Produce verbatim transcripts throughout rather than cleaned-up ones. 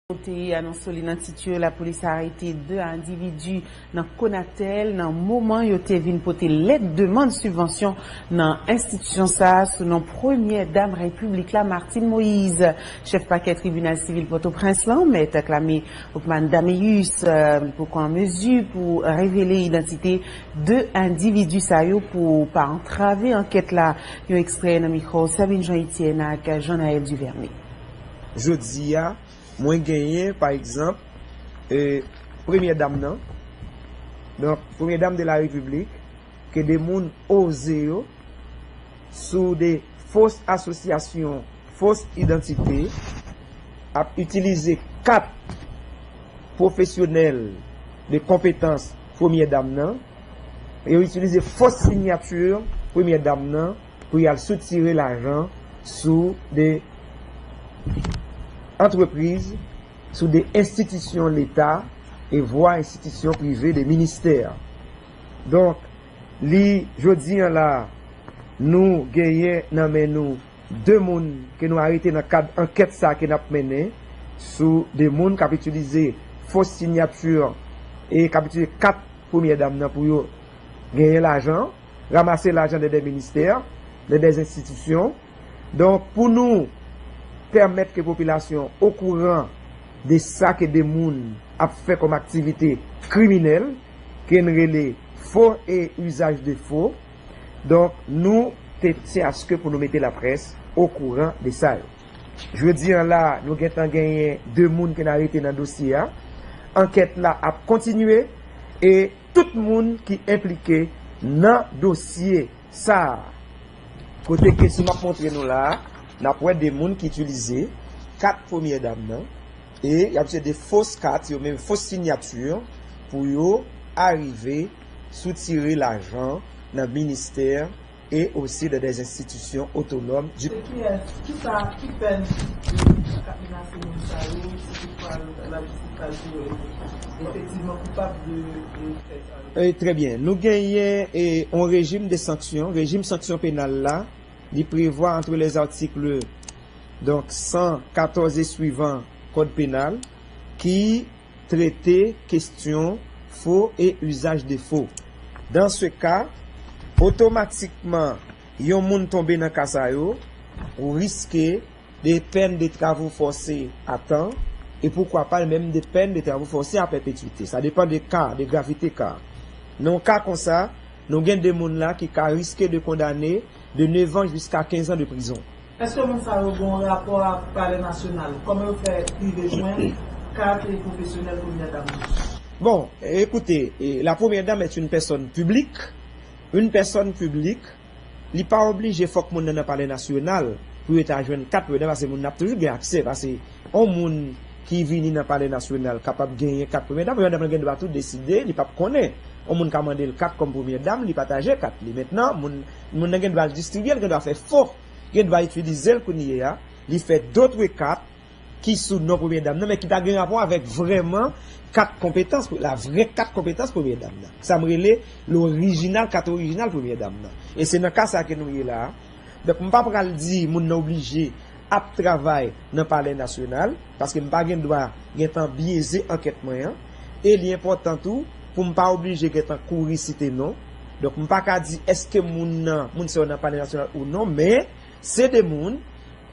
Te anonse li nan tit yo, lapolis arete de endividi nan Konatel nan moman yo te vin pote lèt demann sibvansyon nan enstitisyon sa a sou non Premyè Dam Repiblik la, Martine Moïse. Chèf pakè tribinal sivil Pòtoprens lan, Mèt Clame Hopman Dameus, poko an mezi pou revele idantite de endividi sa yo pou pa antrave ankèt la. Yon ekstrè nan mikwo Sabine Jean Etienne ak Jean Naël Duvernay. Jodi a, mwen genyen, pa egzanp, e, Premyè Dam nan, donk, Premyè Dam de la Repiblik, ke de moun oze yo, sou de fos asosyasyon, fos idantite, ap itilize kat pwofesyonèl de konpetans Premyè Dam nan, yo itilize fos siyati Premyè Dam nan pou y al soutire lajan sou de antrepriz, sou de enstitisyon Leta e vwa enstitisyon prive, de ministè. Donk, li, jodi a la, nou genyen nan men nou de moun ke nou arete nan kad ankèt sa ke n ap mennen sou de moun k ap itilize fos siyati e k ap itilize kat Premyè Dam nan pou yo genyen lajan, ranmase lajan nan de ministè, nan de enstitisyon. Donk, pou nou pèmèt ke popilasyon okouran de sa ke de moun ap fè kòm aktivite kriminèl, ke n rele fo e usage de faux, donk, nou te tyen aske pou nou mete laprès okouran de sa yo. Jodi a la, nou gentan genyen de moun ke n arete nan dosye a. Ankèt la ap kontinye e tout moun ki enplike nan dosye sa a. Kote ke si m ap montre nou la a, n ap wè de moun ki itilize kat Premyè Dam nan e y ap itilize de fos kat, yo menm fos siyati, pou yo arive soutire lajan nan ministè e osi nan de enstitisyon otonòm di. Se kiyès, kisa, ki pèn ki ka menase moun sa yo, si toutfwa lajistis ta jije yo efektivman koupab de, de fè sa yo? E, trè byen. Nou genyen, e, yon rejim de sanksyon. Rejim sanksyon penal la, li prevwa entre les articles, donk, san katòz e swivan Kòd penal, ki trete kestyon fo e usage de faux. Dans ce cas, otomatikman, yon moun tonbe nan ka sa yo, ou riske de peine de travaux forcés à temps, e poukwa pa menm de peine de travaux forcés à perpétuité. Sa depann de ka, de gravite ka. Nan yon ka konsa, nou gen de moun la ki ka riske de kondane de neuf ans jusqu'à quinze ans de prison. Èske moun sa yo gen yon rapò ak Palè Nasyonal? Kòman yo fè rive jwenn kat pwofesyonèl Premyè Dam nan? Bon, écoutez, eh, la Première Dame est une personne publique. Une personne publique, li pa oblije fòk moun nan nan Palè Nasyonal pou yo ta jwenn kat Premyè Dam, paske moun nan ap toujou gen aksè, paske yon moun ki vini nan Palè Nasyonal kapab genyen kat Premyè Dam, Premyè Dam nan gen dwa tou deside, li p ap konnen. Yon moun ka mande l kat kòm Premyè Dam, li pataje kat li. Mentnan, moun, moun nan gen dwa al distribye l, gen dwa fè fo, gen dwa itilize l kounye a, li fè dotre kat ki sou non Premyè Dam nan, men ki pa gen rapò avèk vrèman kat konpetans, la vrè kat konpetans Premyè Dam nan. Sa m rele lorijinal, kat orijinal Premyè Dam nan. E se nan ka sa ke nou ye la a. Donk, m pa pral di moun nan oblije ap travay nan Palè Nasyonal, paske m pa gen dwa gentan byeze ankèt mwen an. E li enpòtan tou pou m pa oblije gentan kouri site non. Donk, m pa ka di èske moun nan, moun sa yo nan Palè Nasyonal ou non, men se de moun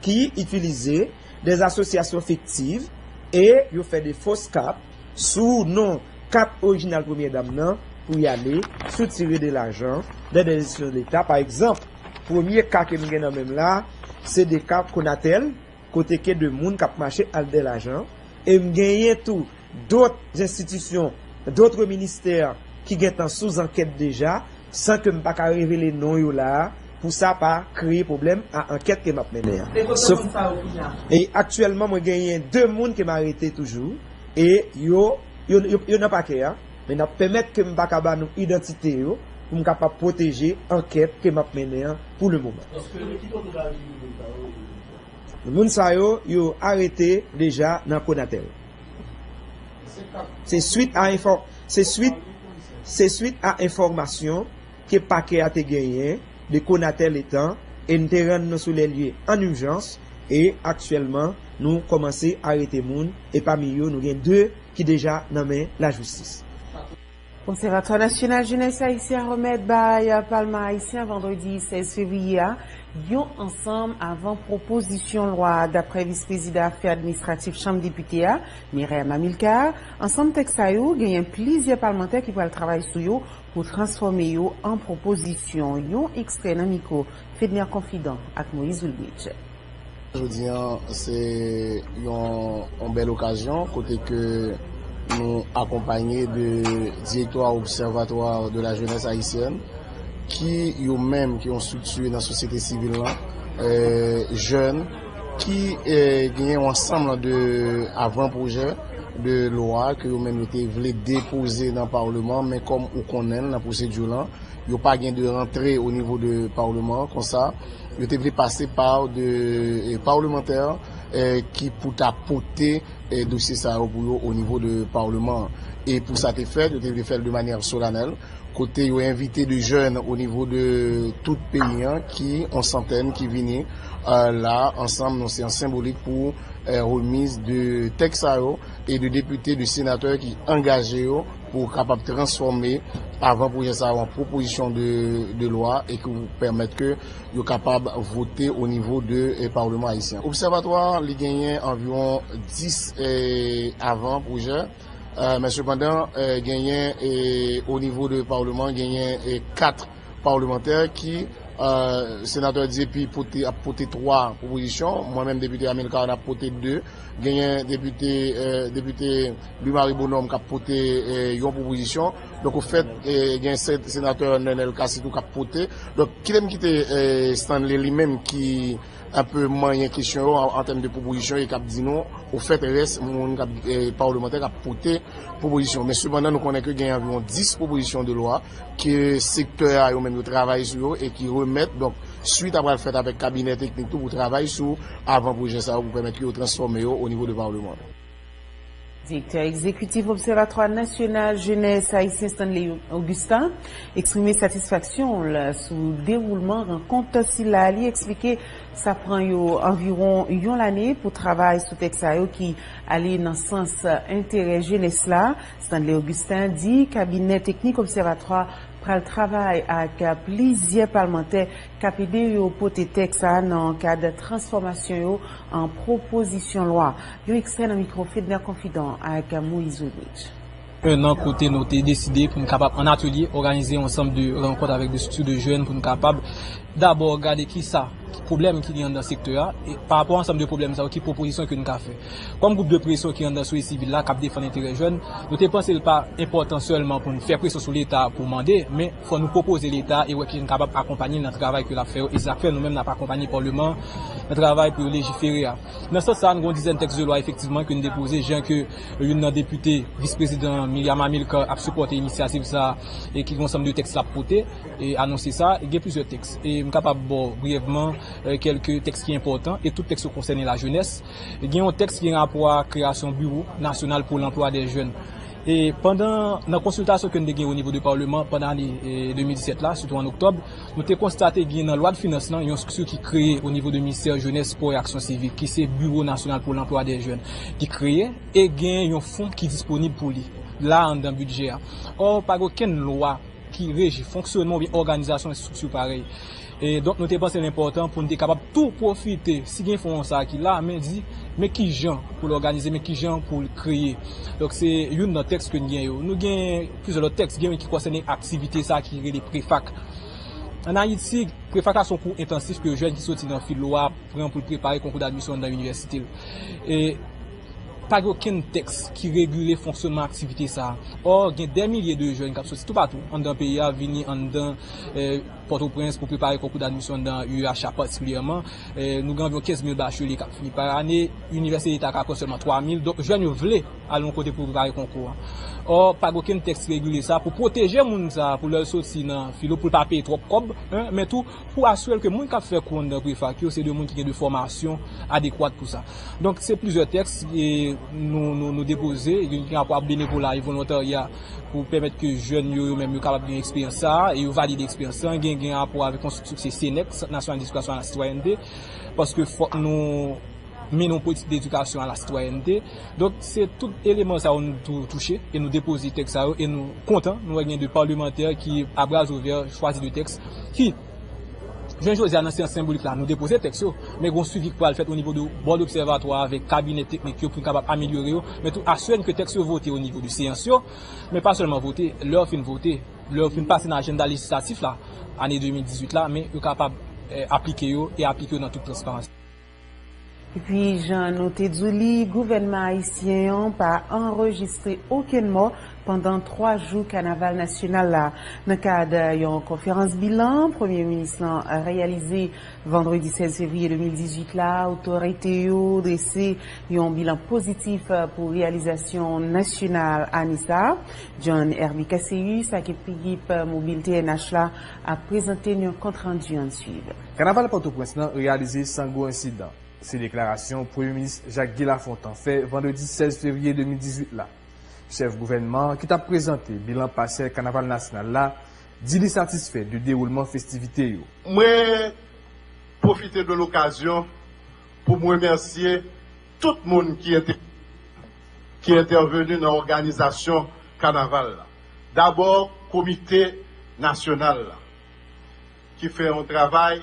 ki itilize de asosyasyon fiktiv e yo fè de fos kat sou non kat orijinal Premyè Dam nan pou y ale soutire de lajan nan de enstitisyon de Leta. Pa egzanp, premye ka ke m gen nan men m la, se de ka Konatel, kote ke de moun k ap mache al de lajan, e m genyen tou dòt enstitisyon, dòt ministè ki gentan sou ankèt deja, san ke m pa ka revele non yo la a, pou sa pa kreye pwoblèm a ankèt ke m ap mennen an. E kote moun sa yo kounye a? E aktyèlman, mwen genyen de moun ke m arete toujou, e yo, yo, yo, yo nan pakè a, men n ap pèmèt ke m pa ka ba nou idantite yo, pou m kapab pwoteje ankèt ke m ap mennen an pou le moman. Èske yo ki kote yo arete moun sa yo? Moun sa yo, yo arete deja nan Konatel. Se swit a enfò-, se swit, se swit a enfòmasyon ke pakè a te genyen de Konatel etan, e n te rann nou sou lè lye an ijans, e aktyèlman, Nou kòmanse arete moun, e pami yo, nou gen de ki deja nan men lajistis. Obsèvatwa Nasyonal Jenès Ayisyen a remèt bay Palman Ayisyen vandredi sèz fevriye a yon ansanm avan pwopozisyon lwa. Daprè vis prezidan afè administratif Chanm Depite a, Myriam Amilcar, ansanm tèks sa yo genyen plizyè palmantè ki pral travay sou yo pou transfòme yo an pwopozisyon. Yon ekstrè nan mikwo Fedner Confident ak Moïse Wilbridge. Jodi an, se yon, yon bèl okazyon kote ke nou akonpanye de Directoire Observatoire de la Jeunesse Haïtienne, ki yo menm, ki yon estrikti nan sosyete sivil lan, eh, jèn, ki eh, genyen yon ansanm de avan pwojè de lwa ke yo menm yo te vle depoze nan Palman, men kòm ou konnen l nan pwosedi lan, yo pa gen de rantre o nivo de Palman, konsa, yo te vle pase pa de eh, palmantè eh, ki pou ta pote eh, dosye sa yo pou yo o nivo de Palman. E pou sa te fèt, yo te vle fè l de manyè solanèl, kote yo envite de jèn o nivo de tout peyi an, ki on santèn ki vini eh, la ansanm nan yon seyans senbolik pou eh, remiz de tèks sa yo e de depite, de senatè ki angaje yo pou kapab transfòme avan pwojè sa yo an pwopozisyon de, de lwa e ki pou pèmèt ke yo kapab vote o nivo de eh, Palman ayisyen. Obsèvatwa li genyen anviwon dis eh, avan pwojè, eh, men sepandan eh, genyen eh, o nivo de Palman genyen eh, kat palmantè ki eh, senatè Dieupy pote, ap pote twa pwopozisyon, mwen menm depite Amilcar n ap pote de, genyen depite eh, depite Louis Marie Bonhomme k ap pote eh, yon pwopozisyon. Donk, ofèt, eh, gen se- senatè Nenel Cassy tou k ap pote. Donk, kite m kite eh, Stanley li menm ki enpe manyen kesyon yo an, an tèm de pwopozisyon e k ap di nou, ofèt, rès moun k ap, eh, palmantè k ap pote pwopozisyon. Men sepandan, nou konnen ke gen anviwon dis pwopozisyon de lwa ke sektè a yo menm yo travay sou yo e ki remèt. Donk, swit a pral fèt avèk kabinè teknik tou pou travay sou avan pwojè sa yo pou pèmèt ke yo transfòme yo o nivo de Palman. Direktè egzekitif Obsèvatwa Nasyonal Jenès Ayisyen Stanley Augustin eksprime satisfaksyon l sou dewoulman rankont sila. Li eksplike sa pran yo anviwon yon lane pou travay sou tèks sa yo ki ale nan sans enterè jenès la. Stanley Augustin di kabinè teknik obsèvatwa pral travay ak plizyè palmantè k ap ede yo pote tèks sa a nan kad transfòmasyon yo an pwopozisyon lwa. Yon ekstrè nan mikwo Fedner Confident ak Moïse Wilbridge. Nan kote nou te deside pou n kapab, an atelye, òganize yon ansanm de rankont avèk de estrikti de jèn pou n kapab dabò gade kisa, ki pwoblèm ki gen anndan sektè a, e pa rapò a ansanm de pwoblèm sa yo, ki pwopozisyon ke n ka fè. Kòm gwoup de presyon ki anndan sosyete sivil la, k ap defann enterè jèn, nou te panse l pa enpòtan sèlman pou n fè presyon sou Leta pou mande, men fò nou pwopoze Leta e wè ki jan n kapab akonpanye l nan travay ke l ap fè yo, e se sa k fè nou menm n ap akonpanye Palman nan travay pou yo lejifere a. Nan sans sa a, nou gen yon dizèn tèks de lwa efektivman ke n depoze, jan ke youn nan depite, vis prezidan Myriam Amilcar ap sipòte inisyativ sa a, e ki gen yon ansanm de tèks l ap pote, e anonse sa, e gen plizyè tèks. E m kapab ba w briyèvman eh, kèlke tèks ki enpòtan, e tout tèks yo konsène lajenès. Gen yon tèks ki gen rapò a kreyasyon Biwo Nasyonal pou Lanplwa dè Jèn. E pandan, nan konsiltasyon ke n te gen o nivo de Palman pandan ane eh, de mil disèt la, sitou an oktòb, nou te konstate gen nan lwa de finans lan yon estrikti ki kreye o nivo de Ministè Jenès, Spò e Aksyon Sivik, ki se Biwo Nasyonal pou Lanplwa dè Jèn, ki kreye e gen yon fon ki disponib pou li la anndan bidjè a. Ò, pa gen okenn lwa ki reji fonksyònman oubyen òganizasyon estrikti parèy. E donk, nou te panse l enpòtan pou n te kapab tou pwofite, si gen fon sa a ki la, men di, men ki jan pou l òganize, men ki jan pou l kreye. Donk, se youn nan tèks ke n gen yo. Nou gen plizyè lòt tèks, gen youn ki konsène aktivite sa a ki rele PREFAC. Ann Ayiti, PREFAC la se yon kou entansif ke jèn ki soti nan filo a pran pou l prepare konkou dadmisyon anndan inivèsite l. E pa gen okenn tèks ki regile fonksyònman aktivite sa a. Ò, gen dè milye de jèn k ap soti toupatou anndan peyi a vini anndan eh, Pòtoprens pou prepare konkou dadmisyon anndan U E H la patikilyèman. Eh, nou gen anviwon kenz mil bachelier k ap fini pa ane. Inivèsite Leta ka pran sèlman twa mil. Donk, jèn yo vle al yon kote pou prepare konkou a. Ò, pa gen okenn tèks ki regile sa pou pwoteje moun sa a, pou lè l soti nan filo, pou l pa peye twòp kòb, en, men tou pou asire l ke moun k ap fè kou anndan PREFAC yo, se de moun ki gen de fòmasyon adekwat pou sa. Donk, se plizyè tèks e nou, nou, nou depoze, gen ki gen rapò ak benevola e volontarya pou pèmèt ke jèn yo, yo menm, yo kapab gen eksperyans sa a, e yo valide eksperyans lan, gen, gen rapò avèk yon estrikti se CNEC, Sant Nasyonal Edikasyon a la Sitwayènte, paske fòk nou Mennen yon politik dedikasyon a la sitwayènte. Donk, se tout eleman sa yo nou tou- touche e nou depoze tèks sa yo e nou kontan, nou wè gen de palmantè ki, a bras ouvè, chwazi de tèks ki, jounen jodi a, nan seyans senbolik la, nou depoze tèks yo, men gen yon swivi ki pral fèt o nivo de bòd obsèvatwa avèk kabinè teknik yo pou n kapab amelyore yo, men tou asire n ke tèks yo vote o nivo de seyans yo, men pa sèlman vote, lè yo fin vote, lè yo fin pase nan ajanda lejislatif la, ane de mil dizuit la, men yo kapab eh, aplike yo e aplike yo nan tout transparans. Epi, jan nou te di w li, gouvènman ayisyen an pa anrejistre okenn mò pandan twa jou kanaval nasyonal la. Nan kad yon konferans bilan, premye minis lan reyalize vandredi sèz fevriye de mil dizuit la, otorite yo drese yon bilan pozitif pou reyalizasyon nasyonal ane sa a. John Herby Casséus ak ekip mobil T N H la ap prezante n yon kontrandi, ann swiv. Kanaval Pòtoprens lan reyalize san gwo ensidan. Se deklarasyon Premye Minis Jacques Guy Lafontant fè vandredi sèz fevriye de mil dizuit la. Chèf gouvènman an, ki t ap prezante bilan pasyèl kanaval nasyonal la, di li satisfè de dewoulman festivite yo. Mwen pwofite de lokazyon pou m remèsye tout moun ki ente- ki entèveni nan òganizasyon kanaval la. Dabò, komite nasyonal la, ki fè yon travay,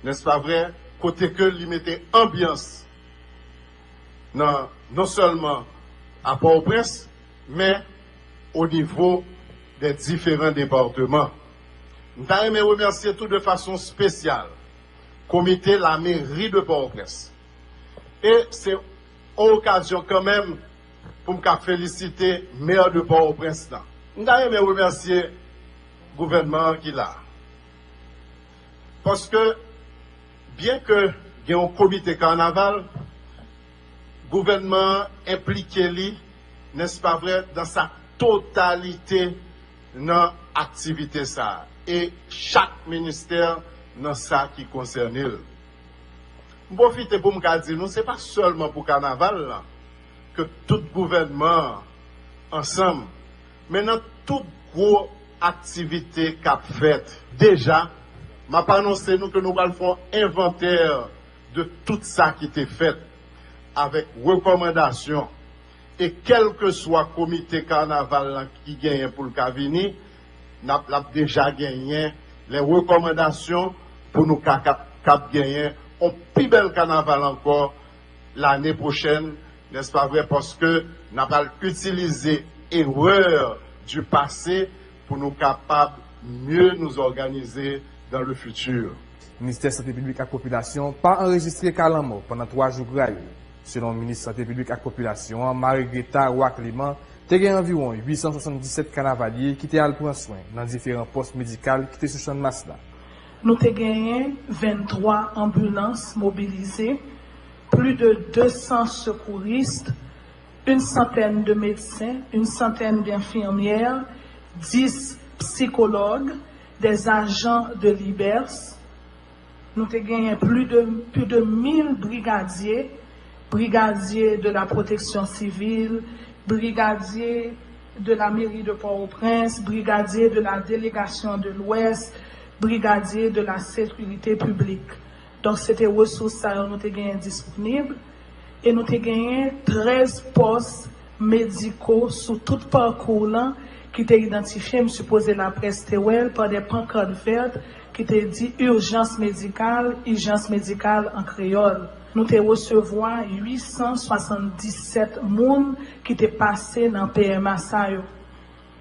nèspa vrè, kote ke li mete anbyans nan, non sèlman a Pòtoprens, men o nivo dè diferan depatman. M ta renmen remèsye tou de fason espesyal komite lameri de Pòtoprens. E se yon okazyon kanmenm pou m ka felisite mè de Pòtoprens lan. M ta renmen remèsye gouvènman an ki la. Paske, byen ke gen yon komite kanaval, gouvènman an enplike li, nèspa vrè, dan sa totalite nan aktivite sa a. E chak ministè nan sa ki konsène l. M pwofite pou m ka di nou, se pa sèlman pou kanaval lan ke tout gouvènman an ansanm, men nan tout gwo aktivite k ap fèt. Deja, m ap anonse nou ke nou pral fè yon envantè de tout sa ki te fèt avèk rekòmandasyon. E kèlkeswa komite kanaval lan ki genyen pou l ka vini, n ap, l ap deja genyen lè rekòmandasyon pou nou ka, ka, ka genyen yon pi bèl kanaval ankò lane pwochèn, nèspa vrè, paske n ap al itilize erè di pase pou nou kapab mieux nous organiser dans le futur. Ministè Sante Piblik ak Popilasyon pa anrejistre ka lanmò pandan twa jou gra yo. Selon minis Sante Piblik ak Popilasyon an, Marie Greta Roy Clément, te gen anviwon uit san swasanndisèt kanavalye ki te al pran swen nan diferan pòs medikal ki te sou Channmas la. Nou te genyen venntwa anbilans mobilize, plis de de san sekouris, une centaine de médecins, une centaine d'infirmières, dix psychologues, des agents de l'IBERS. Nou te genyen plis de, plis de mil brigadye, brigadye de la protection civile, brigadye de la mairie de Port-au-Prince, brigadye de la délégation de l'Ouest, brigadye de la sécurité publique. Donk, se te resous sa yo nou te genyen disponib. E nou te genyen trèz pòs mediko sou tout pakou lan ki te idantifye, m sipoze laprès te wè l, pa de pankart vèt ki te di urgence médicale, ijans medikal an kreyòl. Nou te resevwa uit san swasanndisèt moun ki te pase nan P M A sa yo.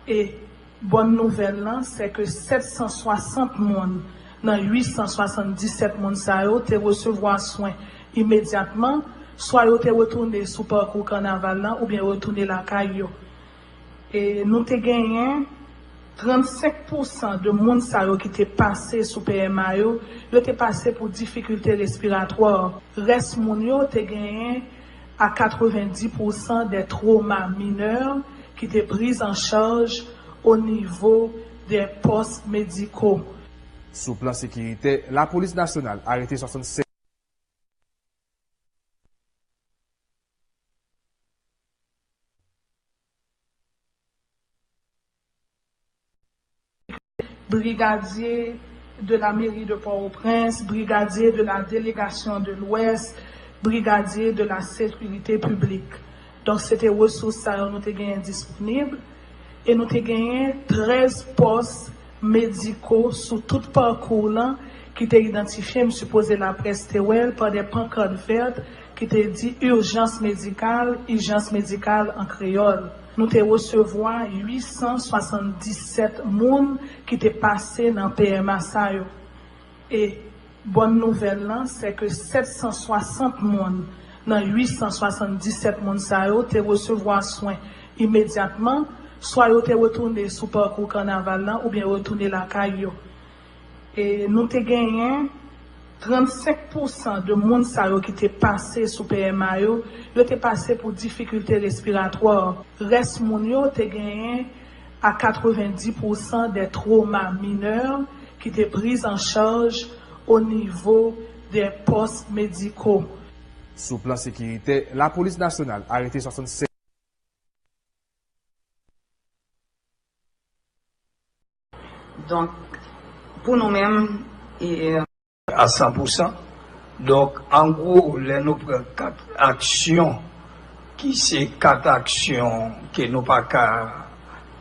E bòn nouvèl lan, se ke sèt san swasant moun nan uit san swasanndisèt moun sa yo te resevwa swen imedyatman, swa yo te retounen sou pakou kanaval lan oubyen retounen lakay yo. E nou te genyen trannsenk pousan de moun sa yo ki te pase sou P M A yo, yo te pase pou difikilte respiratwa. Rès moun yo te genyen a katrevenndis pousan de twoma minè ki te priz an chaj o nivo de pòs mediko. Sou plan sekiritè, Lapolis Nasyonal arete swasannsèt brigadye de la mairie de Port-au-Prince, brigadye de la délégation de l'Ouest, Brigadier de la Sécurité Publique. Donk, se te resous sa yo nou te genyen disponib, e nou te genyen trèz pòs mediko sou tout pakou lan ki te idantifye, m sipoze laprès te wè l, pa de pankart vèt ki te di urgence médicale, ijans medikal an kreyòl. Nou te resevwa uit san swasanndisèt moun ki te pase nan P M A sa yo. E bòn nouvèl lan, se ke sèt san swasant moun nan uit san swasanndisèt moun sa yo te resevwa swen imedyatman, swa yo te retounen sou pakou kanaval lan oubyen retounen lakay yo. E nou te genyen trannsenk pousan de moun sa yo ki te pase sou P M A yo, yo te pase pou difikilte respiratwa. Rès moun yo te genyen a katrevendi pousan de twoma minè ki te priz an chaj o nivo de pòs mediko. Sou plan sekiritè, Lapolis Nasyonal arete swasannsèt. Donk, pou nou menm, e, a san pousan. Donk, an gwo, lè nou pran kat aksyon, ki se kat aksyon ke nou pa ka,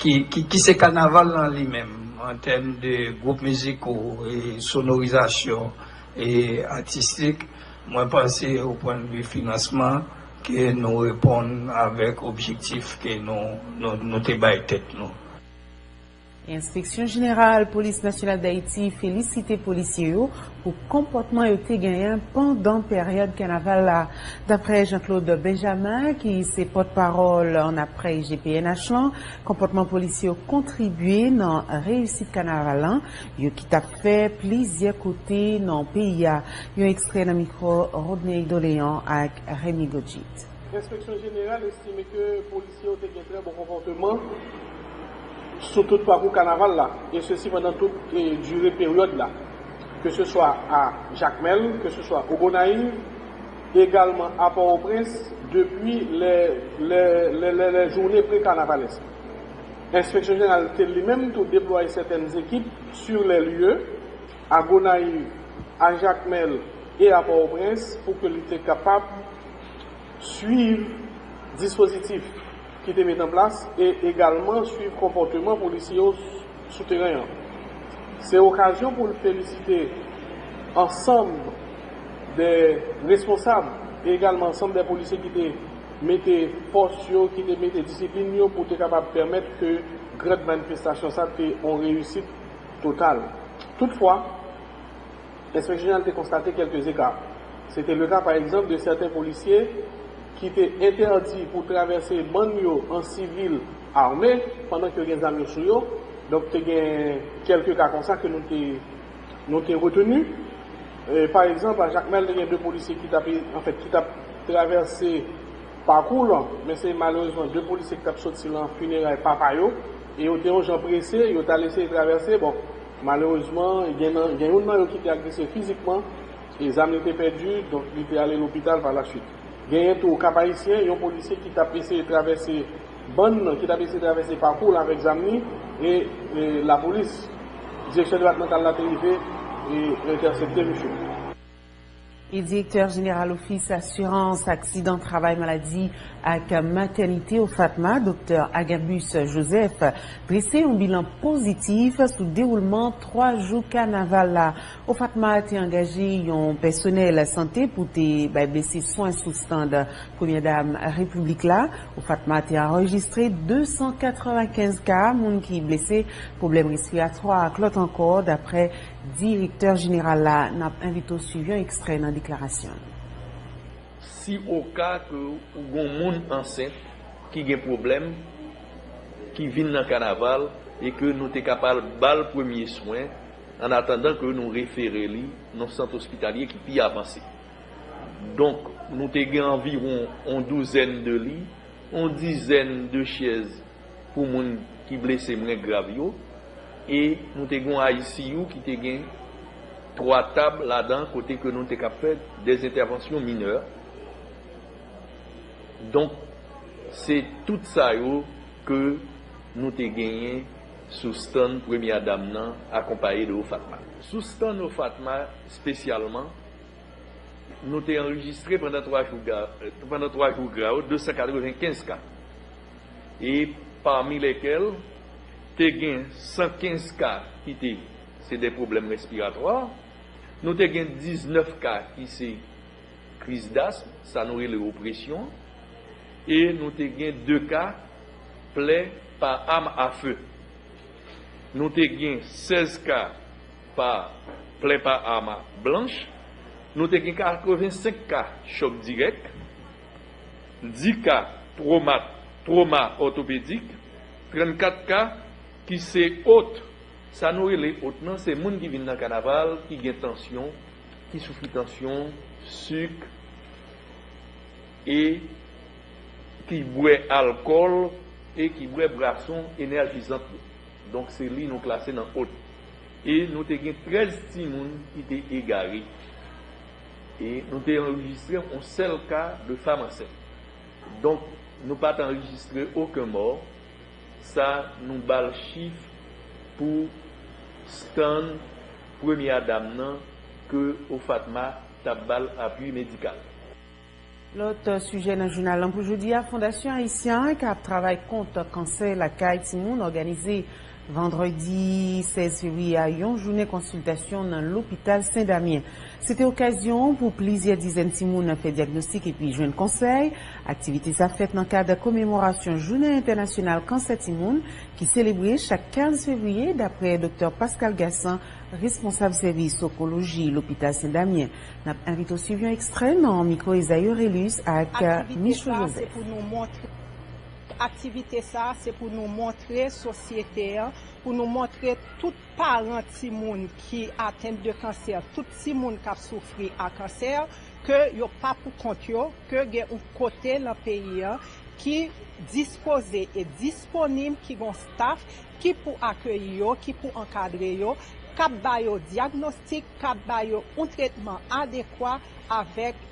ki, ki, ki se kanaval lan li menm, an tèm de gwoup miziko e sonorizasyon e atistik, mwen panse, o pwennvi finansman, ke nou reponn avèk objektif ke nou, nou, nou te bay tèt nou. Enspeksyon Jeneral Polis Nasyonal Dayiti felisite polisye yo pou konpòtman yo te genyen pandan peryòd kanaval la. Daprè Jean Claude Benjamin, ki se pòtpawòl annapre I G P N H lan, konpòtman polisye yo kontribye nan reyisit kanaval la, yo ki t ap fè plizyè kote nan peyi a. Yon ekstrè nan mikwo Rodney Doléan ak Remy Godjit. Enspeksyon Jeneral estime ke polisye yo te gen trè bon konpòteman sou tout pakou kanaval la, e sesi pandan tout, e, dire peryòd la, ke se swa a Jakmèl, ke se swa o Gonayiv, egalman a Pòtoprens, depi lè, lè, lè, lè, lè jounen pre-kanavalès. Enspeksyon Jeneral te li menm tou deplwaye sètèn ekip sur les lieux, a Gonayiv, a Jakmèl e a Pòtoprens pou ke li te kapab swiv dispozitif ki te met an plas e egalman swiv konpòteman polisye yo sou teren an. Se okazyon pou n felisite ansanm de responsab e egalman ansanm de polisye ki te mete fòs yo, ki te mete disiplin yo pou te kapab pèmèt ke grand manifestasyon sa te yon reyisit total. Toutfwa, Enspeksyon Jeneral te konstate kèlke zeka. Se te le ka, pa egzanp, de sèten polisye ki te entèdi pou travèse bann yo an sivil ame pandan ke yo gen zam yo sou yo. Donk, te gen kèlke ka konsa ke nou te, nou te reteni. E, pa egzanp, a Jakmèl, te gen de polisye ki t ap, anfèt, ki t ap travèse pakou lan, men se malerezman de polisye ki t ap soti lan fineray papa yo, e yo te yon jan prese, yo t al eseye travèse. Bon, malerezman, gen nan, gen youn nan yo ki te agrese fizikman, e zam li te pèdi, donk li te ale lopital pa la swit. Genyen tou Kap Ayisyen, yon polisye ki t ap eseye travèse bann nan, ki t ap eseye travèse pakou l avèk zam li, e, e lapolis, direksyon depatmantal la te rive e entèsepte misye. E Direktè Jeneral Ofis Asirans Aksidan Travay, Maladi ak Matènite, OFATMA, Doktè Agabus Joseph, drese yon bilan pozitif sou dewoulman twa jou kanaval la. OFATMA te angaje yon pèsonèl sante pou te bay blese swen sou stand Premyè Dam Repiblik la. OFATMA te anrejistre de san katrevenkenz ka moun ki blese, pwoblèm respiratwa ak lòt ankò, daprè Direktè Jeneral la. N ap envite w swiv yon ekstrè nan deklarasyon l. Si oka ke ou gon moun ansent ki gen pwoblèm, ki vin nan kanaval, e ke nou te kapab ba l premye swen, an atandan ke nou refere li nan sant ospitalye ki pi avanse. Donk, nou te gen anviwon on douzèn de li, on dizèn de chèz pou moun ki blese mwen grav yo, e nou te gen on I C U ki te gen twa tab ladan kote ke nou te kab fè dèzentèvansyon minè. Donk, se tout sa yo ke nou te genyen sou stand Premyè Dam nan akonpaye de OFATMA. Sou stand OFATMA espesyalman, Nou te anrejistre pandan twa jou ga-, pandan twa jou gra yo, de san katrevenkenz ka. E pami lèkèl, te gen san kenz ka ki te, se de pwoblèm respiratwa. Nou te gen diznèf ka ki se kriz dasm, sa nou rele opresyon. E nou te gen de ka plè pa am a fe. Nou te gen sèz ka pa plè pa ama blanch, nou te gen katrevensenk ka chòk dirèk, dis ka twoma, twoma òtopedik, trannkat ka ki se ot. Sa nou rele ot nan, se moun ki vin nan kanaval, ki gen tansyon, ki soufri tansyon, sik, e ki bwè alkòl e ki bwè bwason enèjizant yo. Donk, se li nou klase nan ot. E nou te gen trèz timoun ki te egare. E nou te anrejistre yon sèl ka de fanm ansent. Donk, nou pa t anrejistre okenn mò. Sa, nou ba l chif pou stand premyè dam nan ke Ofatma t ap ba l apui medikal. Lòt sijè nan jounal lan pou jodi a, Fondasyon Ayisyen k ap travay kont kansè lakay timoun òganize vandredi sèz fevriye a yon jounen konsiltasyon nan lopital Sen Damyen. Se te okazyon pou plizyè dizèn timoun fè dyagnostik epi jwenn konsèy. Aktivite sa fèt nan kad komemorasyon Jounen Entènasyonal Kansè Timoun ki selebre chak kenz fevriye, daprè Doktè Pascal Gassan, responsab sèvis onkoloji lopital Sen Damyen. N ap envite w swiv yon ekstrè nan mikwo Esaü Orelus ak Michou Joseph. Aktivite sa a, se pou nou montre sosyete an, pou nou montre tout paran timoun ki atent de kansè, tout timoun k ap soufri a kansè, ke yo pa pou kont yo, ke gen yon kote nan peyi an ki dispoze e disponib, ki gon staf ki pou akeyi yo, ki pou ankadre yo, k ap ba yo dyagnostik, k ap ba yo yon tretman adekwa avèk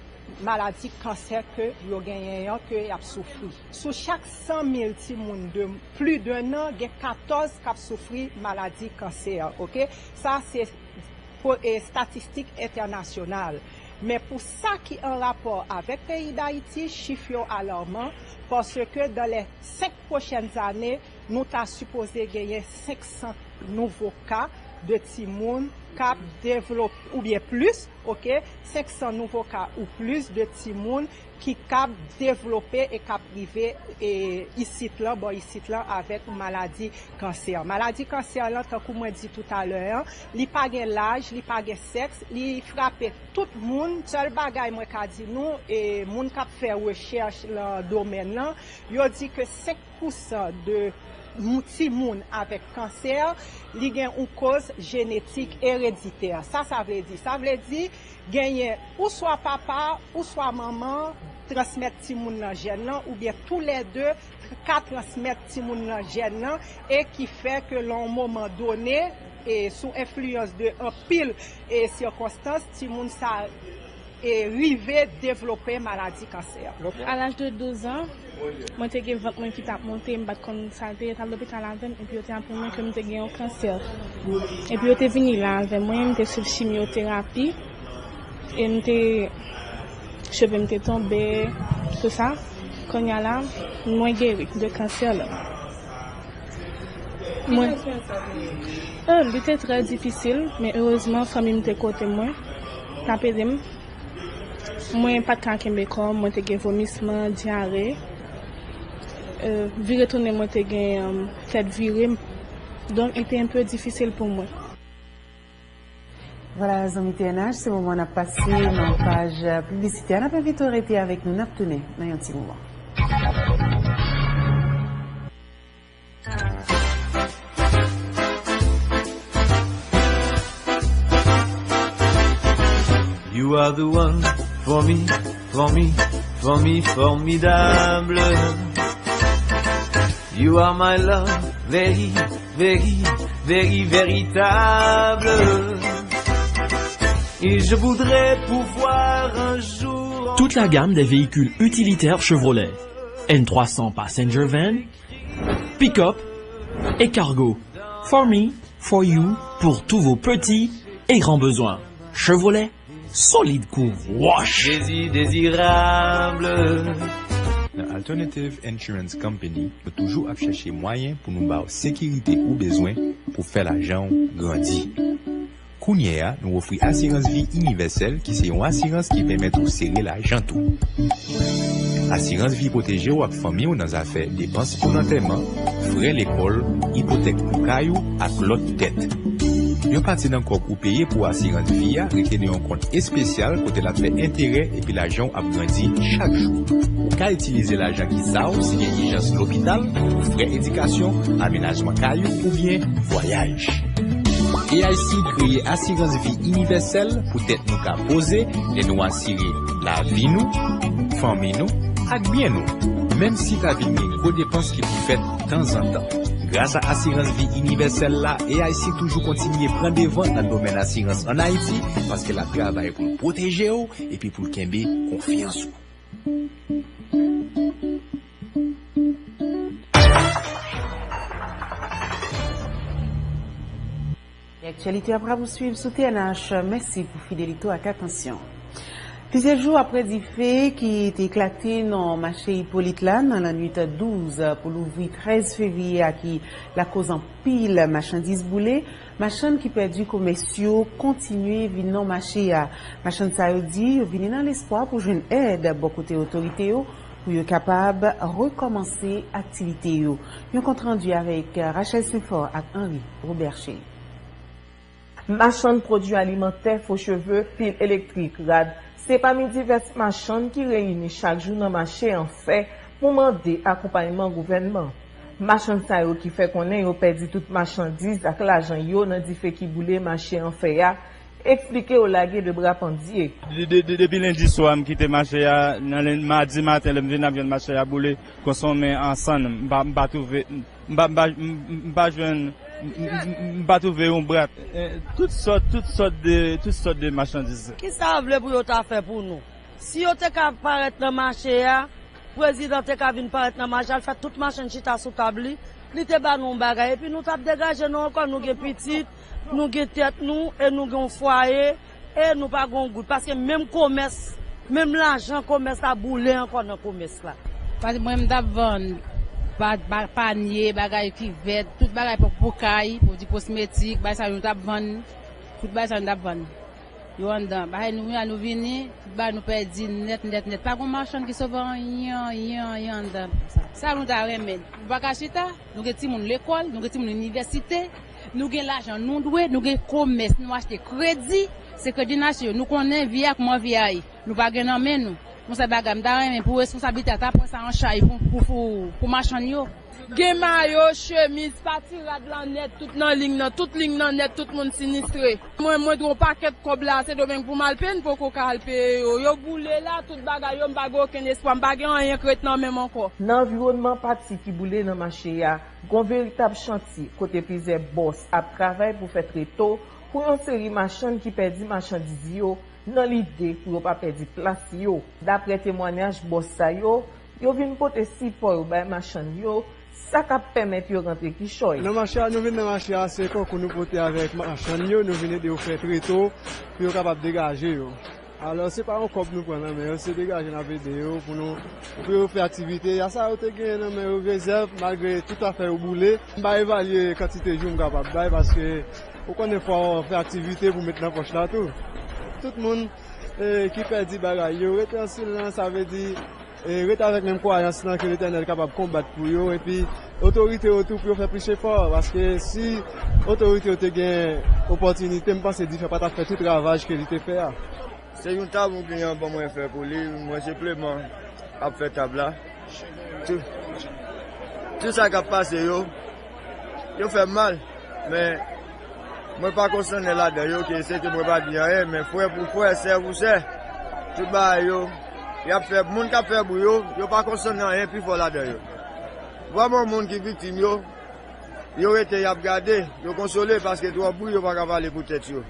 maladi kansè ke yo genyen an, ke y ap soufri. Sou chak san mil timoun de plis de en an, gen katòz k ap soufri maladi kansè, oke? Sa se po-, e, estatistik entènasyonal. Men pou sa ki an rapò avèk peyi Dayiti, chif yo alarman, paske dans les cinq prochaines années, nou ta sipoze genyen senk san nouvo ka de timoun k ap devlope, oubyen plis, oke, senk san nouvo ka ou plis de timoun ki k ap devlope e k ap rive, e, isit lan, bò isit lan, avèk maladi kansè. Maladi kansè lan, tankou mwen di toutalè an, li pa gen laj, li pa gen sèks, li frape tout moun. Sèl bagay mwen ka di nou, e, moun k ap fè rechèch nan domèn lan, yo di ke senk pou san de mou-, timoun avèk kansè, li gen yon koz jenetik ereditè. Sa sa vle di? Sa vle di, genyen ou swa papa, ou swa manman transmèt timoun nan jèn lan, oubyen toulède ka transmèt timoun nan jèn lan, e ki fè ke nan yon moman done, e sou enfliyans de anpil, e sikonstans, timoun sa e rive devlope maladi kansè. A laj de douz an, mwen te gen vant mwen ki t ap monte, m pa t konn sa l te ye, t al lopital avè m, epi yo te aprann mwen ke m te gen yon kansè. Epi yo te vini la avè mwen, m te swiv chimyoterapi, e m te, cheve m te tonbe, tout sa. Kounye a la, mwen geri de kansè la. Mwen, oh, li te trè difisil, men erezman, fanmi m te kote mwen, t ap ede m. Mwen pa t ka kenbe kò m, mwen te gen vomisman, dyare. Euh, vire tounen, mwen te gen, euh, tèt vire. Donk, li te enpe difisil pou mwen. Vwala, zanmi T N H, se moman n ap pase nan paj piblisitè. N ap envite w rete avèk nou, n ap tounen nan yon ti moman. You are the one for me, for me, for me, formidable. You are my love, very, very, very véritable. Et je voudrais pouvoir un jour... Toute la gamme des véhicules utilitaires Chevrolet. N trois cents Passenger Van, pick-up et cargo. For me, for you, pour tous vos petits et grands besoins. Chevrolet, Solid kou wòch. Dezi dezirab. Nan Alternative Insurance Company, nou toujou ap chèche mwayen pou nou ba w sekirite ou bezwen pou fè lajan w grandi. Kounye a, nou ofri asirans vi inivèsèl ki se yon asirans ki pèmèt ou sere lajan tou. Asirans vi pwoteje w ak fanmi w nan zafè depans pou lantèman, frè lekòl, ipotèk pou kay ou ak lòt dèt. Yon pati nan kòb ou peye pou asirans vi a rete nan yon kont espesyal kote l ap fè enterè epi lajan w ap grandi chak jou. Ou ka itilize lajan ki sa w si gen ijans lopital, frè edikasyon, amenajman kay ou oubyen vwayaj. A I C kreye asirans vi inivèsèl pou tèt nou ka poze lè nou asire lavi nou, fanmi nou, ak byen nou, menm si ta vin gen gwo depans ki pou fèt tanzantan. Gras a asirans vi inivèsèl la, A I C toujou kontinye pran devan nan domèn asirans ann Ayiti, paske l ap travay pou l pwoteje w epi pou l kenbe konfyans ou. Aktyalite ap rapousuiv sou T N H. Mèsi pou fidelite w ak atansyon. Plizyè jou apre dife ki te eklate nan mache Ipolit la nan lannwit douz pou louvri trèz fevriye a ki lakoz anpil machandiz boule, machann ki pèdi komès yo kontinye vin nan mache a. Machann sa yo di yo vini nan lespwa pou jwenn èd bò kote otorite yo pou yo kapab rekòmanse aktivite yo. Yon kontrandi avèk Rachel Sainfort ak Henri Robercher. Machann pwodui alimantè, fo cheve, pil elektrik, rad, se pami divès machann ki reyini chak jou nan mache an fè pou mande akonpayman gouvènman. Machann sa yo ki fè konnen yo pèdi tout machandiz ak lajan yo nan dife ki boule mache an fè a, eksplike yo lage de bra pandye. De- de- de- Depi lendi swa m kite mache a, nan len- madi maten lè m vin ap jwenn mache a boule, konsonmen an sann, m pa- m pa twouve, m pa- m pa- m- m pa jwenn, m- m- m- m pa twouve yon brat. Eh, tout sòt, tout sòt de, tout sòt de machandiz. Kisa yo vle pou yo ta fè pou nou? Si yo te ka parèt nan mache a, prezidan te ka vin parèt nan mache a, l fè tout machann chita sou tab li, li te ba nou yon bagay, epi nou t ap degaje nou ankò, nou gen pitit, nou gen tèt nou, e nou gen yon fwaye, e nou pa gen yon goud, paske menm komès, menm lajan komès la boule ankò nan komès la. Paske mwen m t ap vann pa- pa- panye, bagay kivèt, tout bagay pou, pou kay, pwodui kosmetik, bagay sa yo nou t ap vann, tout bagay sa yo nou t ap vann. Yo anndan. Bagay nou, nou vini, tout bagay nou pèdi nèt, nèt, nèt. Pa gon machann ki sove anyen, anyen, anyen anndan sa. Sa nou ta renmen. Nou pa ka chita, nou gen timoun lekòl, nou gen timoun inivèsite, nou gen lajan nou dwe, nou gen komès, nou achte kredi. Se kredi n achte yo. Nou konnen vi a kòman vi a ye. Nou pa gen nan men nou. Yon sèl bagay, m ta renmen pou responsablite a ta pran sa an chaj pou, pou, pou, pou machann yo. Gen mayo, chemiz, pati rad lan nèt, tout nan liy nan, tout liy nan nèt, tout moun sinistre. Mwen, mwen dwe yon pakèt kòb la, Sendomeng pou m al peye, m poko ka al peye yo. Yo boule la, tout bagay yo, m pa gen okenn espwa, m pa gen anyen k ret nan men m ankò. Nan anviwònman pati ki boule nan mache a, gon veritab chantye kote plizyè bòs ap travay pou fè treto pou yon seri machann ki pèdi machandiz yo nan lide pou yo pa pèdi plas yo. Daprè temwanyaj bòs sa yo, yo vin pote sipò yo bay machann yo, sa k ap pèmèt yo rantre kichòy. Nan mache a, nou vin nan mache a, se konkou nou pote avèk machann yo, nou vin ede yo fè treto pou yo kapab degaje yo. Alò, se pa yon kòb nou pran nan men yo, se degaje n ap ede yo pou nou, pou yo fè aktivite. A sa yo te genyen nan men yo rezèv, malgre tout afè yo boule. M pa evalye kantite jou m kapab bay, paske ou konnen fò w fè aktivite pou met nan pòch la tou. Tout moun, eh, ki pèdi bagay yo, rete an silans, sa vle di, eh, rete avèk menm kwayans lan ke Letènèl kapab konbat pou yo, epi otorite yo tou pou yo fè plis efò, paske si otorite yo te gen opòtinite, m panse dife pa t ap fè tout ravaj ke li te fè a. Se yon tab yon kliyan ban mwen fè pou li, mwen senpleman ap fè tab la. Tout, tout sa k ap pase yo, yo fè m mal, men mwen pa konsène ladan yo, ke se ke mwen pa di anyen, men frè pou frè, sè pou sè, tout bagay yo, y ap fè, moun k ap fè bri yo, yo pa konsène anyen pi fò ladan yo. Vrèman, moun ki viktim yo, yo rete, y ap gade, yo konsole, paske twòp bri, yo pa ka pale pou tèt yo.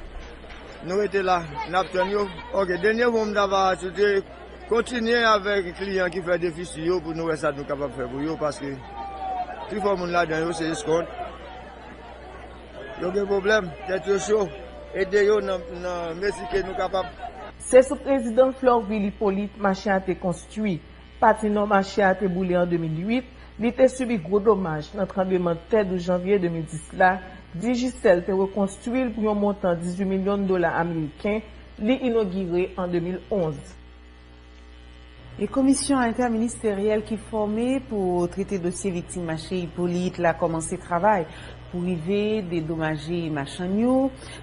Nou rete la, n ap tann yo. Oke, dènye mo m ta va ajoute, kontinye avèk kliyan ki fè defisi yo pou nou wè sa nou kapab fè pou yo, paske pifò moun ladan yo se eskont. Yo gen pwoblèm, tèt yo cho. Ede yo nan, nan mezi ke nou kapab. Se sou prezidan Florvil Hyppolite mache a te konstwi. Pati nò mache a te boule an de mil uit, li te sibi gwo domaj nan tranblemanntè douz janvye de mil dis la. Digicel te rekonstwi l pou yon montan dizuit milyon dola ameriken, li inogire an de mil onz. E komisyon entèministeryèl ki fòme pou trete dosye viktim mache Hyppolite la kòmanse travay pou rive dedomaje machann yo.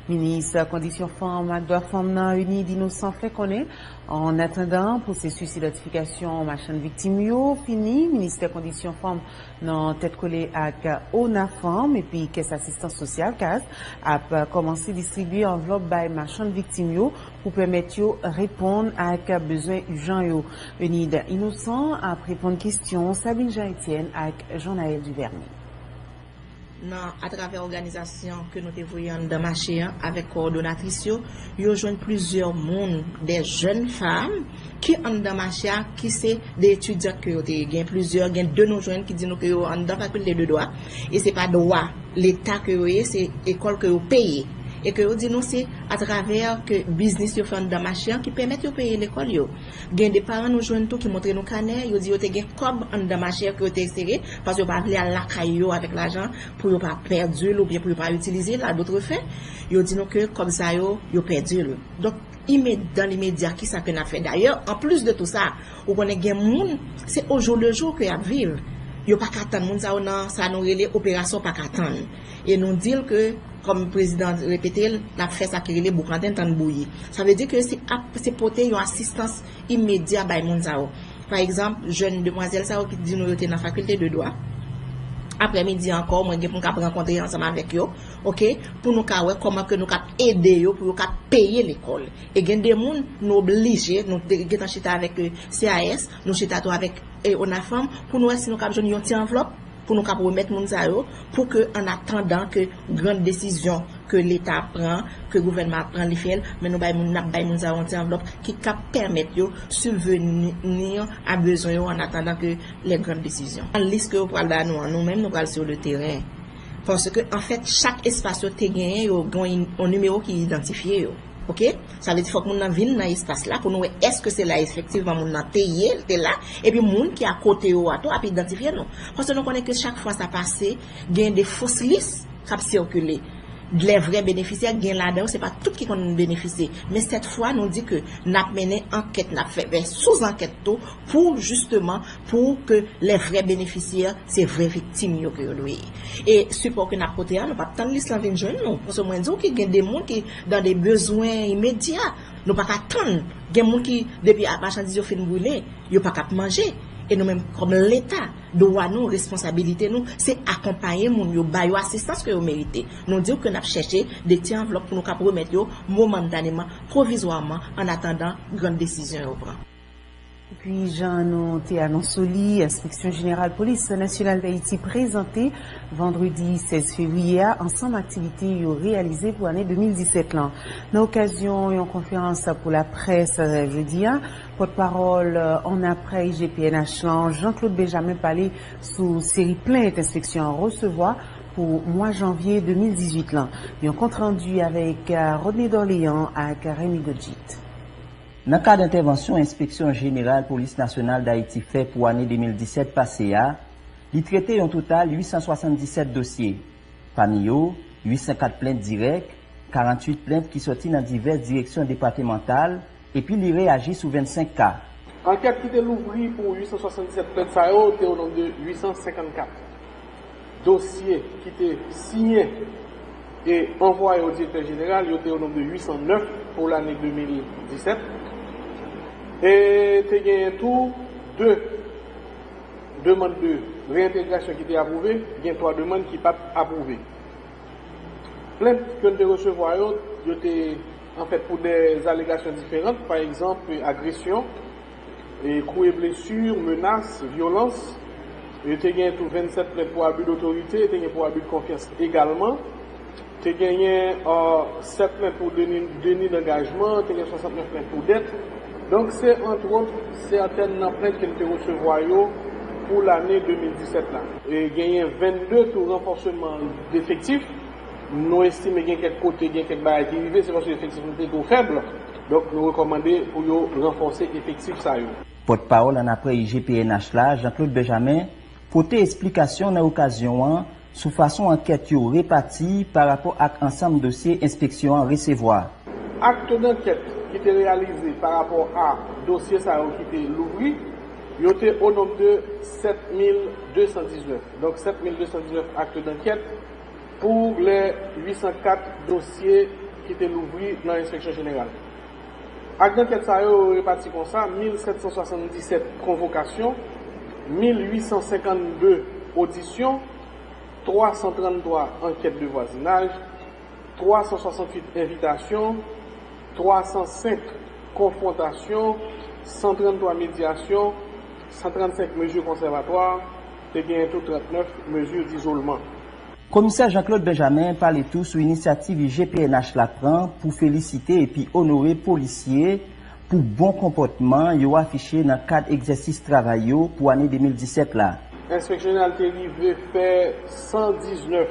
Minis kondisyon fanm ak dwa fanm nan, Eunide Innocent, fè konnen, annatandan pwosesis idantifikasyon machann viktim yo fini, Ministè Kondisyon Fanm nan tèt kole ak ONAFANM epi Kès Asistans Sosyal, kas, ap kòmanse distribye anvlòp bay machann viktim yo pou pèmèt yo reponn ak bezwen ijan yo. Eunide Innocent ap reponn kesyon Sabine Jean Etienne ak Jean Naël Duvernay. Nan, atravè òganizasyon ke nou te voye anndan mache an avèk kowòdonatris yo, yo jwenn plizyè moun, de jèn fanm, ki anndan mache a, ki se de etidyan ke yo te ye. Gen plizyè, gen de nou jwenn ki di nou ke yo anndan fakilte de dwa, e se pa dwa Leta ke yo ye, se ekòl ke yo peye. E ke yo di nou se atravè ke biznis yo fè anndan mache an ki pèmèt yo peye lekòl yo. Gen de paran nou jwenn tou ki montre nou kanè, yo di yo te gen kòb anndan mache an ke yo te sere, paske yo pa vle al lakay yo avèk lajan pou yo pa pèdi l oubyen pou yo pa itilize l a dòt fen. Yo di nou ke kòb sa yo, yo pèdi l. Donk, imè-, dan limedya, kisa ke n ap fè? Dayè, anplis de tou sa, ou konnen gen moun, se o jou le jou ke y ap viv. Yo pa ka tann moun sa yo nan sa nou rele operasyon pa ka tann. E nou di l ke, kòm prezidan repete l, l ap fè sa ki rele boukanten tann bouyi. Sa vle di ke se ap, se pote yon asistans imedya bay moun sa yo. Pa egzanp, jèn demwazèl sa yo ki di nou yo te nan fakilte de dwa. Aprè midi ankò, mwen gen pou m ka rankontre ansanm avèk yo, oke, pou nou ka wè kòman ke nou ka ede yo, pou yo ka peye lekòl. E gen de moun, nou oblije, nou te gentan chita avèk, eh, C A S, nou chita tou avèk, eh, ONAFANM, pou nou wè si nou kab jwenn yon ti anvlòp, pou nou kab remèt moun sa yo, pou ke, an atandan ke grann desizyon ke Leta ap pran, ke gouvènman ap pran, li fè l, men nou bay moun, n ap bay moun sa yo yon ti anvlòp ki kab pèmèt yo sibveni a bezwen yo an atandan ke les grandes décisions. Nan lis ke yo pral ba nou an, nou menm nou pral sou le teren. Paske, anfèt, chak espas yo te genyen, yo gen yon, yon nimewo ki idantifye yo. Oke? Sa vle di fòk moun nan vin nan espas la pou nou wè èske se la efektivman moun nan te ye, l te la, epi moun ki akote yo a tou ap idantifye nou. Paske nou konnen ke chak fwa sa pase, gen de fos lis k ap sikile. Lè vrè benefisyè, gen ladan yo, se pa tout ki konn benefisye. Men sèt fwa, nou di ke n ap mennen ankèt, n ap fè, fè sou-ankèt tou pou, jisteman, pou ke lè vrè benefisyè, se vrè viktim yo ke yo dwe ye. E sipò ke n ap pote a, nou p ap tann lis lan vin jwenn nou. Paske mwen di w ke gen de moun ki dan de bezwen imedya. Nou pa ka tann. Gen moun ki, depi a, machandiz yo fin brile, yo pa ka ap manje. E nou menm, kòm Leta, dwa nou, responsabilite nou, se akonpaye moun yo, ba yo asistans ke yo merite. Nou di w ke n ap chèche de ti anvlòp pou nou kab remèt yo momantaneman, pwovizwaman, an atandan grann desizyon yo pran. Epi, jan nou te anonse li, Enspeksyon Jeneral Polis Nasyonal Dayiti prezante vandredi sèz fevriye a ansanm aktivite yo reyalize pou ane de mil disèt lan. Nan okazyon yon konferans pou laprès, eh, jodi a, pòtpawòl, eh, ONAPREH I G P N H lan, Jean Claude Benjamin, pale sou seri plent enspeksyon an resevwa pou mwa janvye de mil dizuit lan. Yon kontrandi avèk, eh, Rodney Dorléan ak Remy Godjit. Nan kad entèvansyon Enspeksyon Jeneral Polis Nasyonal Dayiti fè pou ane de mil disèt pase a, li trete yon total uit san swasanndisèt dosye. Pami yo, uit san kat plent dirèk, karanntuit plent ki sòti nan divès direksyon depatmantal, epi li reyaji sou vennsenk ka. Ankèt ki te louvri pou uit san swasanndisèt plent sa yo te o nonb de uit san senkannkat. Dosye ki te siyen e anvwaye o direktè jeneral, yo te o nonb de uit san nèf pou lane de mil disèt. E te genyen tou de demann de reyentegrasyon ki te apwouve, gen twa demann ki pa t apwouve. Plent ke n te resevwa yo, yo te, anfèt, pou de alegasyon diferan, pa egzanp, agresyon, e kou e blesi, menas, vyolans. E te gen tou vennsèt plent pou abi dotorite, te gen pou abi de konfyans egalman. Te genyen, euh, sèt plent pou deni, deni dangajman, te gen swasantnèf plent pou dèt. Donk, se, antwòt, sètèn nan plent ke n te resevwa yo pou lane de mil disèt la. E genyen vennde tou ranfòseman defektif. Nou estime gen kèk kote, gen kèk bagay ki rive, se paske efektif nou te twò fèb. Donk, nou rekòmande pou yo ranfòse efektif sa yo. Pòtpawòl annapre I G P N H la, Jean Claude Benjamin, pote esplikasyon nan okazyon an sou fason ankèt yo repati pa rapò ak ansanm dosye enspeksyon an resevwa. Akte dankèt ki te reyalize pa rapò a dosye sa yo ki te louvri, yo te o nonb de sèt mil de san diznèf. Donk, sèt mil de san diznèf akte dankèt pou lè uit san kat dosye ki te louvri nan enspeksyon jeneral. Akte dankèt sa yo, yo repati konsa: mil sèt san swasanndisèt konvokasyon, mil uit san senkannde odisyon, twa san tranntwa ankèt de vwazinaj, twa san swasantuit envitasyon, twa san senk konfwontasyon, san tranntwa medyasyon, san trannsenk mezi konsèvatwa, te genyen tou trannèf mezi dizolman. Komisè Jean Claude Benjamin pale tou sou inisyativ I G P N H la pran pou felisite epi onore polisye pou bon konpòtman yo afiche nan kad egzèsis travay yo pou ane de mil disèt la. Enspeksyon jeneral te rive fè san diznèf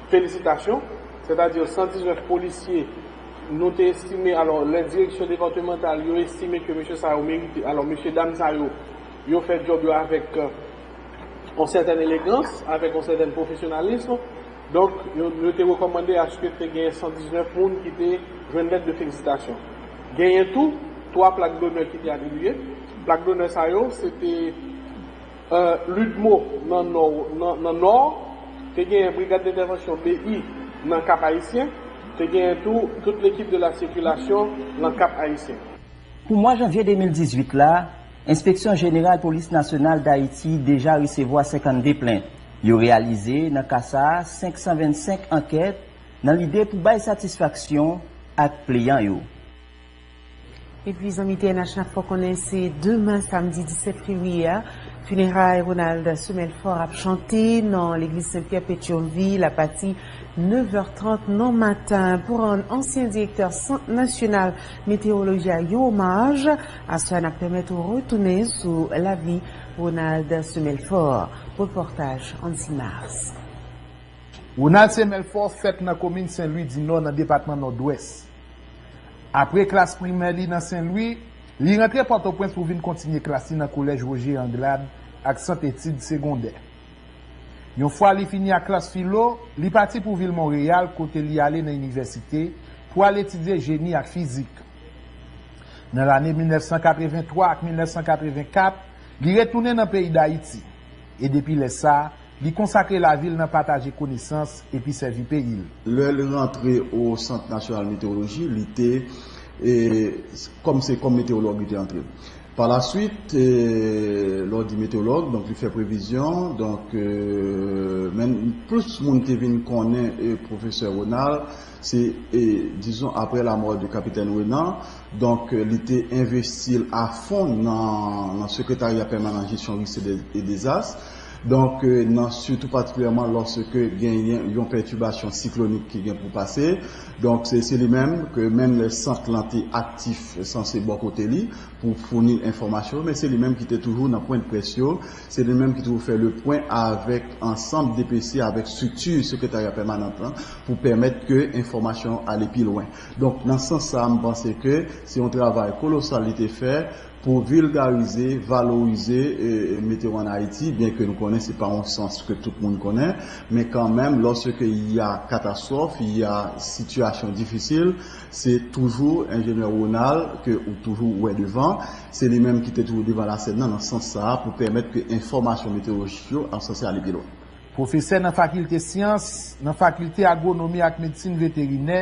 felisitasyon, sètadi san diznèf polisye, nou te estime, alò, lè direksyon depatmantal yo estime ke mesye sa yo merite, alò, mesye dam sa yo, yo fè djòb yo avèk, euh, yon sètèn elegans, avèk yon sètèn pwofesyonalis. Donk, yo, yo te rekòmande aske te gen san diznèf moun ki te jwenn lèt de felisitasyon. Genyen tou twa plak donè ki te atribiye. Plak donè sa yo, se te, euh, Ludmo nan Nò, nan, nan Nò, te gen Brigad d'Entèvansyon B I nan Kap Ayisyen, te genyen tou tout lekip de la sikilasyon nan Kap Ayisyen. Pou mwa janvye de mil dizuit la, Enspeksyon Jeneral Polis Nasyonal Dayiti deja resevwa senkannde plent. Yo reyalize, nan ka sa a, senk san vennsenk ankèt nan lide pou bay satisfaksyon ak pleyan yo. Epi, zanmi T N H, n ap fè w konnen se demen, samdi disèt fevriye a, fineray Ronald Semelfort ap chante nan legliz Sen Pyè Petyonvil apati nèf è trant nan maten. Pou rann ansyen direktè Sant Nasyonal Metewoloji a yon omaj, aswè a n ap pèmèt ou retounen sou lavi Ronald Semelfort. Repòtaj Andy Mars. Ronald Semelfort fèt nan komin Sen Lwi di Nò nan depatman Nòdwès. Apre klas primè li nan Sen Lwi, li rantre Pòtoprens pou vin kontinye klas li nan kolèj Roger Anglade ak sant etid segondè. Yon fwa li fini ak klas filo, li pati pou vil Monreyal kote li ale nan inivèsite pou al etidye jeni ak fizik. Nan lane mil nèf san katrevenntwa ak mil nèf san katrevenkat, li retounen nan peyi Dayiti. E depi lè sa, li konsakre lavi l nan pataje konesans epi sèvi peyi l. Lè li rantre o Sant Nasyonal Metewoloji, li te, e, kòm se kòm metewològ li te antre. Pa la swit, e, lè w di metewològ, donk li fè previzyon, donk, e, men plis moun te vin konnen, e, pwofesè Ronald, se, e, dizon, apre lamò de Kapitèn Renan, donk, e, li te envesti l afon nan, nan Sekretarya Pèmanan Jesyon Risk e de, e Dezas. Donk, e, nan, sitou patikilyèman lòske genyen yon pètibasyon siklonik ki gen pou pase. Donk, se, se li menm ke menm lè sant lan te aktif, sanse bò kote li, pou founi enfòmasyon, men se li menm ki te toujou nan pwen de près yo, se li menm ki toujou fè le pwen avèk ansanm D P C, avèk estrikti Sekretarya Pèmanan an, pou pèmèt ke enfòmasyon ale pi lwen. Donk, nan sans sa a, m panse ke se yon travay kolosal li te fè pou vilgarize, valorize, e, meteo ann Ayiti, byen ke nou konnen se pa yon sans ke tout moun konnen, men kanmenm, lòske y a katastwòf, y a sitiyasyon difisil, se toujou enjenyè Ronald ke ou toujou wè devan. Se li menm ki te toujou devan lasèn nan, nan sans sa a, pou pèmèt ke enfòmasyon metewolojik yo, an sans, ale pi lwen. Pwofesè nan fakilte syans, nan fakilte agwonomi ak medsin veterinè,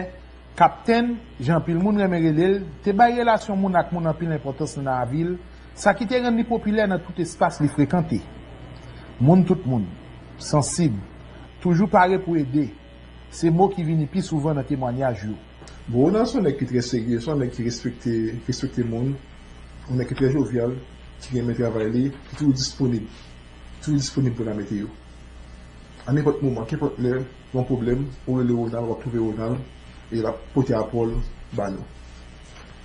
Kaptenn, jan anpil moun renmen rele l, te bay relasyon moun ak moun anpil enpòtans nan lavi l, sa ki te rann li popilè nan tout espas li frekante. Moun tout moun, sansib, toujou pare pou ede, se mo ki vini pi souvan nan temwanyaj yo. Bon, Ronald se yon nèg ki trè serye, se yon nèg ki respekte, respekte moun, yon nèg ki trè jovyal, ki renmen travay li, ki toujou disponib, toujou disponib pou n ap ede yo. A nenpòt moman, kenpòt lè, yon pwoblèm, ou rele Ronald, w ap twouve Ronald, e l ap pote apò l ba nou.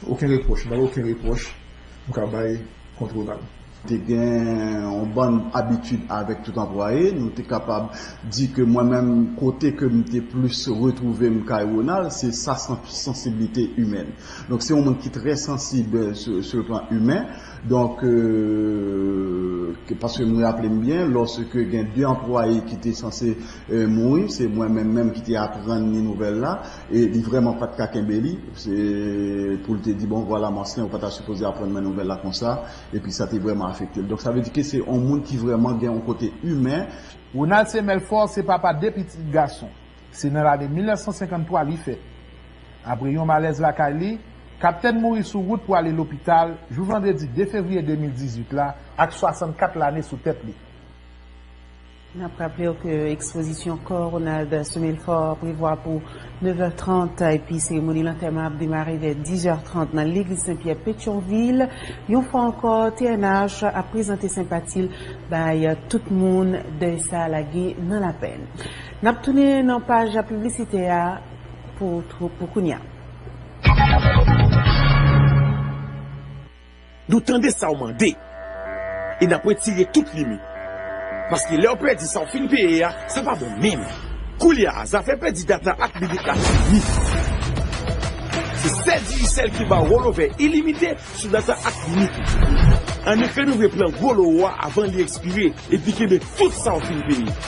Okenn repwòch, m pa gen okenn repwòch m ka bay kont Ronald. Te gen yon bann abitid avèk tout anplwaye. Nou te kapab di ke mwen menm, kote ke m te plis retwouve m kay Ronald, se sa, san-, sansiblite imèn. Donk, se yon moun ki trè sansib, euh, sur, sur le plan humain. Donk, euh, ke, paske m raple m byen, lòske gen de anplwaye ki te sanse, euh, mouri, se mwen menm menm ki te aprann li nouvèl la, e li vrèman pa t ka kenbe li, se pou l te di, bon, vwala, m ansyen, ou pa ta sipoze aprann mwen nouvèl la konsa, epi sa te vrèman afekte l. Donk, sa vle di ke se yon moun ki vrèman gen yon kote imen. Ronald Semelfort se papa de pitit gason. Se nan lane mil nèf san senkann twa li fèt. Apre yon malèz lakay li, Kaptèn mouri sou wout pou ale lopital jou vandredi de fevriye de mil dizuit la ak swasannkat lane sou tèt li. N ap raple w ke ekspozisyon kò Ronald Semelfort prevwa pou nèf è trant epi seremoni lantèman ap demare vè diz è trant nan legliz Sen Pyè Petyonvil. Yon fwa ankò, T N H ap prezante senpati l bay tout moun dèy sa lage nan lapenn. N ap tounen nan paj piblisitè a pou, pou kounye a. Nou tande sa w mande. E n ap retire tout limit. Paske lè w pèdi sa w fin peye a, sa pa bon menm. Koulye a, zafè pèdi data ak minit la fini. Se sèl Digicel ki ba w rollover ilimite sou data ak minit ou. Ann ekri nouvo plan Glo a avan li ekspire epi kenbe tout sa w fin peye.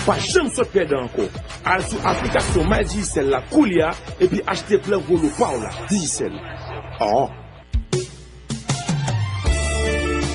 Pa janm sot pèdan ankò. Al sou aplikasyon My Digicel la koulye a epi achte plan Glo pa w la. Digicel. Oh.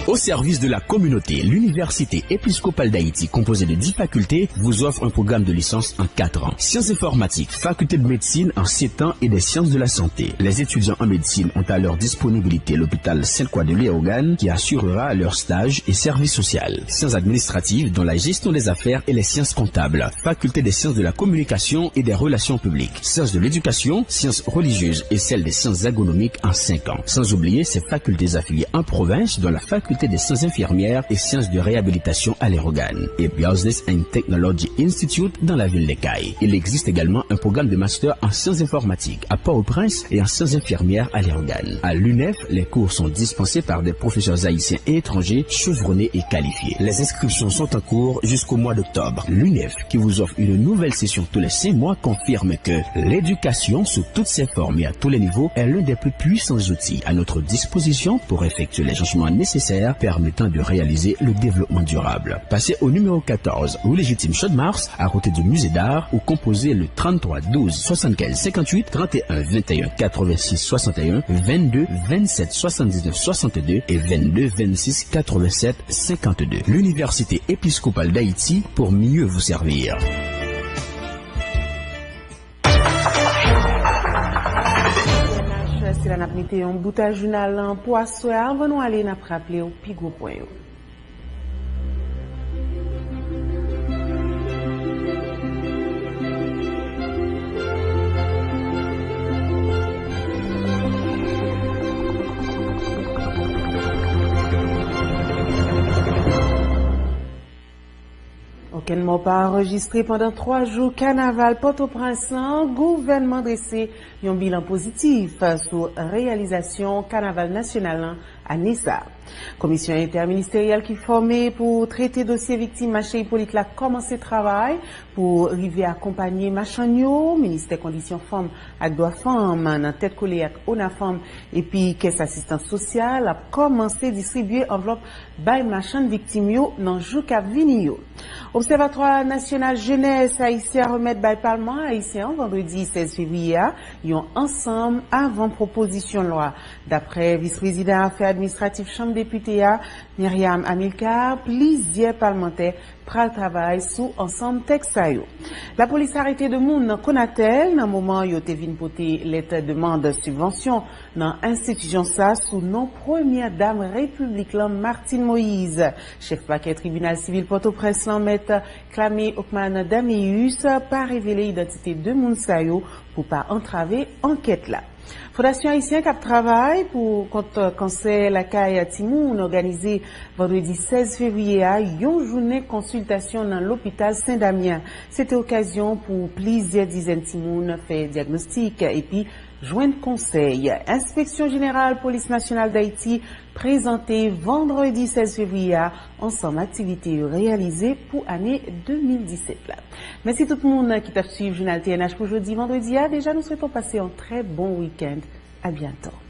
Au service de la communauté, l'Université épiscopale d'Haïti, composée de dix facultés, vous offre un programme de licence en quatre ans. Sciences informatiques, faculté de médecine en sept ans et des sciences de la santé. Les étudiants en médecine ont à leur disponibilité l'hôpital Sainte-Croix de Léogâne qui assurera leur stage et service social. Sciences administratives, dont la gestion des affaires et les sciences comptables. Faculté des sciences de la communication et des relations publiques. Sciences de l'éducation, sciences religieuses et celles des sciences ergonomiques en cinq ans. Sans oublier ses facultés affiliées en province, dont la faculté des sciences infirmières et sciences de réhabilitation à Leyogàn et Business and Technology Institute dans la ville des Cayes. Il existe également un programme de master en sciences informatiques à Port-au-Prince et en sciences infirmières à Leyogàn. À l'UNEF, les cours sont dispensés par des professeurs haïtiens et étrangers chevronnés et qualifiés. Les inscriptions sont en cours jusqu'au mois d'octobre. L'UNEF, qui vous offre une nouvelle session tous les cinq mois, confirme que l'éducation sous toutes ses formes et à tous les niveaux est l'un des plus puissants outils à notre disposition pour effectuer les changements nécessaires permettant de réaliser le développement durable. Passez au numéro quatorze, rue Légitime Chaude-Mars, à côté du musée d'art, ou composez le trente-trois douze soixante-quinze cinquante-huit, trente et un vingt et un quatre-vingt-six soixante et un, vingt-deux vingt-sept soixante-dix-neuf soixante-deux et vingt-deux vingt-six quatre-vingt-sept cinquante-deux. L'Université épiscopale d'Haïti, pour mieux vous servir. Se la n ap mete yon bout a jounal lan pou aswè a. Anvan nou ale, n ap raple w pi gwo pwen yo. Okenn mò pa anrejistre pandan twa jou kanaval Pòtoprens lan. Gouvènman drese yon bilan pozitif sou reyalizasyon kanaval nasyonal lan ane sa a. Komisyon entèministeryèl ki fòme pou trete dosye viktim mache Ipolit la kòmanse travay pou rive akonpanye machann yo. Ministè Kondisyon Fanm ak Dwa Fanm nan tèt kole ak ONAFANM epi Kès Asistans Sosyal ap kòmanse distribye anvlòp bay machann viktim yo nan jou k ap vini yo. Obsèvatwa Nasyonal Jenès Ayisyen remèt bay Palman Ayisyen an vandredi sèz fevriye a yon ansanm avan pwopozisyon lwa. Daprè vis prezidan afè administratif Chanm Depite a, Myriam Amilcar, plizyè palmantè pral travay sou ansanm tèks sa yo. Lapolis arete de moun nan Konatel nan moman yo te vin pote lèt demann sibvansyon nan enstitisyon sa sou non premyè dam repiblik lan, Martine Moïse. Chèf pakè tribinal sivil Pòtoprens lan, mèt Clame Ockman Damius, pa revele idantite de moun sa yo pou pa antrave ankèt la. Fondasyon Ayisyen k ap travay pou kont kansè lakay timoun òganize vandredi sèz fevriye a yon jounen konsiltasyon nan lopital Sen Damyen. Se te okazyon pou plizyè dizèn timoun fè dyagnostik epi Jwenn konsèy. Enspeksyon Jeneral Polis Nasyonal Dayiti prezante vandredi sèz fevriye a ansanm aktivite yo reyalize pou ane de mil disèt la. Mèsi tout moun ki t ap swiv jounal T N H pou jodi vandredi a. Deja, nou swete w pase yon trè bon wikenn. A byento.